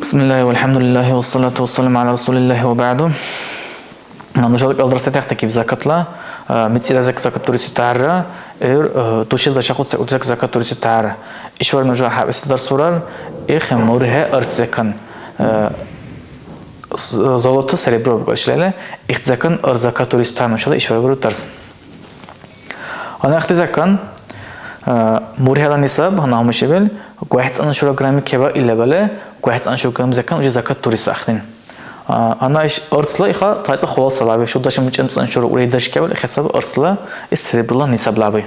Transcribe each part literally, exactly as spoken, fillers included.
Бисмиллахи валхамдулиллахи вассалату вассаламу аля расулиллахи ва баъду. Нушала кьялдарсла тяхтакиб закатла, а, мицӀира зак-, закат дурису тяхӀярра, гӀур, а, душил дашахъуцахъути зак-, закат дурису тяхӀярра. Ишбар нуша хӀябэсил дарс бурар, их мургье арц закан, а, с-, золото, серебро букӀар шилала, их закан ар закат дурису тяхӀярра нушала ишбар буру дарс. Гьанна ихти закан, а, мургьела нисаб, гьанна гьамушабил, гвехӀцӀанну шура грамми кеба ил лебали, гвехӀцӀанну шура грамм закан уже закат дурис вахъхӀин. А, гьанна иш арцла иха цайцӀа хулал салаби, шудашим чӀемцӀанну шура урегдаш кебал, ихе саби арцла ис серебрила нисаб лаби.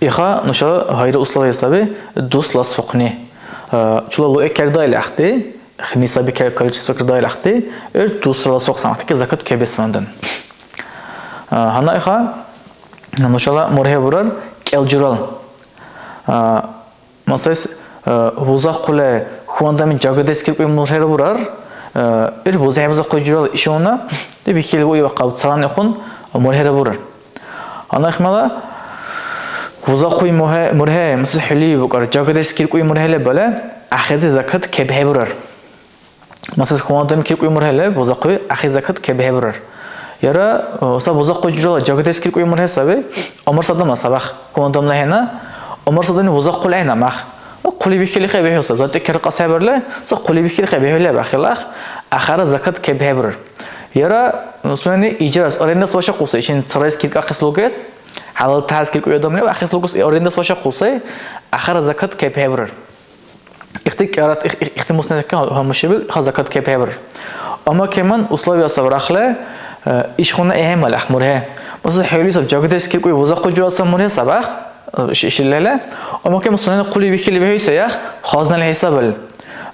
Иха нуша гьайра условия саби, дус ласухъни. А, чула лугӀи кердаили ахъти, нисаби ке-, количество кердаили ахъти, эр дусра ласухъ самахтики закат кебес мандан. А, гьанна иха, нушала мургье бурар, кӀел журал. А, масайс, а, бузахъули хьуандами жагадеш киркуй мургьера бурар, а, ир бузахъи бузахъуй журал ишивна, де бихили уива къабцалан ихъун мургьера бурар. Гьанна ихмала бузахъуй мургье, мургье, масайс хӀули букӀар, жагадеш киркуй мургье лебали, ахези закат кебхӀебурар. Масайс, хьуандами киркуй мургье леб, бузахъуй, ахи закат кебхӀебурар. Яра, э, ца бузахъуй журала жагадеш киркуй мургье саби, умар садама сабах, хьуандамла хӀена, умар садани бузахъули ахӀен амах. Хъули бихили хӀебихьу саб, зати керкъас хӀебарли, ца хъули бихили хӀебихьу леб ахилах, ахара закат кебхӀебурар. Яра, э, сунени ижрас, арендас вашахъуси, шин царайс киркахъес лугес, хӀялал тяхӀяс киркуй адам леб, ахъес лугес арендас вашахъуси, ахара закат кебхӀебурар. Ихти кӀарат, их-, их-, ихти муснадакка гьамушибил, ха закат кебхӀебарар. Амма кеман условия сабрахъли, э, ишгъуна ихӀемал ахъ мургье. Масала, хӀули саб жагадеш киркуй бузахъу жураса мургье сабах, э, ши-, шилала. Амма кеман сунени хъули бихили бихӀуси ях, хазнали хӀисабал.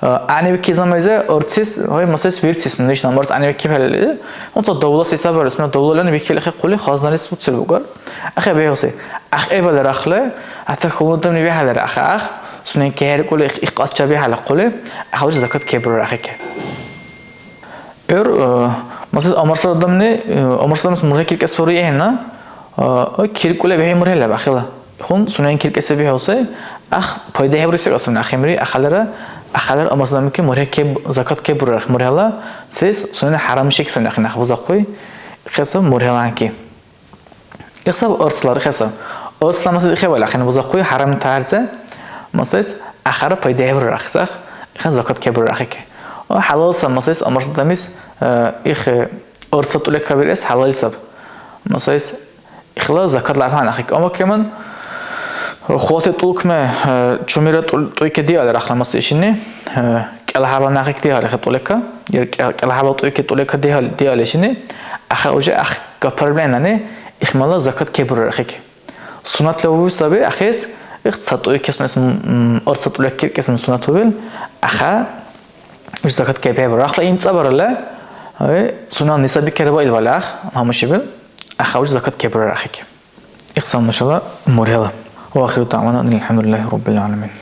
Э, гӀягӀнибикиб замайзи арцис, гьай, масайс, вирцис, нешла марц гӀягӀнибикибхӀели, унца давлас хӀисабарес, сунела давлалани бихили хъули хазналис буцили букӀар. Ахъи бихӀуси. Ахъ эбал рахли, хӀятта хьунудамни бихӀялара ахъа ахъ, сунен кехӀеркули их, их кьас чебихӀяла хъули, ахъ лучи закат кебурар ахъике. ГӀур, э, масайс, амарсар адамни, э, амарсар адамс мургьи киркес бури ихӀенна, э, киркули бихӀи мургьи леб ахъила. Хун сунен киркес бихӀуси, ахъ пайда хӀебуруси кьасуни ахъимри, ахъалара, ахъалара амарсар адамки мургьи кеб-, закат кебурар ахъ мургьила, сес сунени хӀярам шиксан ахъи нах бузахъуй, ихъеса мургьиланки. Ихсаб арцлар хеса. Арцла масайс ихъевал ахъен бузахъуй хӀярам тяхӀярси. Масайс, ахара пайда хӀебурар ахъсах, ихъен закат кебурар ахъике. О, хӀялал са масайс амарсадамис, э, их, э, арцла тӀулек кабирес хӀялал саб. Масайс, ихла закат лябхӀян ахъике. Амма кеман, хулати тӀулкме, э, чумира тӀул-, тӀуйке диалли рахла маса ишини, э, кӀел хӀябал нахик диалли хи тӀулека, ир кӀел, кӀел хӀябал тӀуйке тӀулека диал-, диалли шини, ахъа уже ахъ гапарбленани, ихмала закат кебурар ахъике. Суннатла у саби ахъес, их ца тӀуйке сунес, м, м, ар ца тӀулек киркес суннат убил, ахъа уж закат кебхӀебурар. Ахъла имцӀабаралла, э, суннал нисаби керба ил валах, гьамушибил, ахъа уж закат кебурар ахъике. Ихсам нушала мургьела. Ва ахиру даъвана анил хӀямдулиллахи раббил гӀаламин.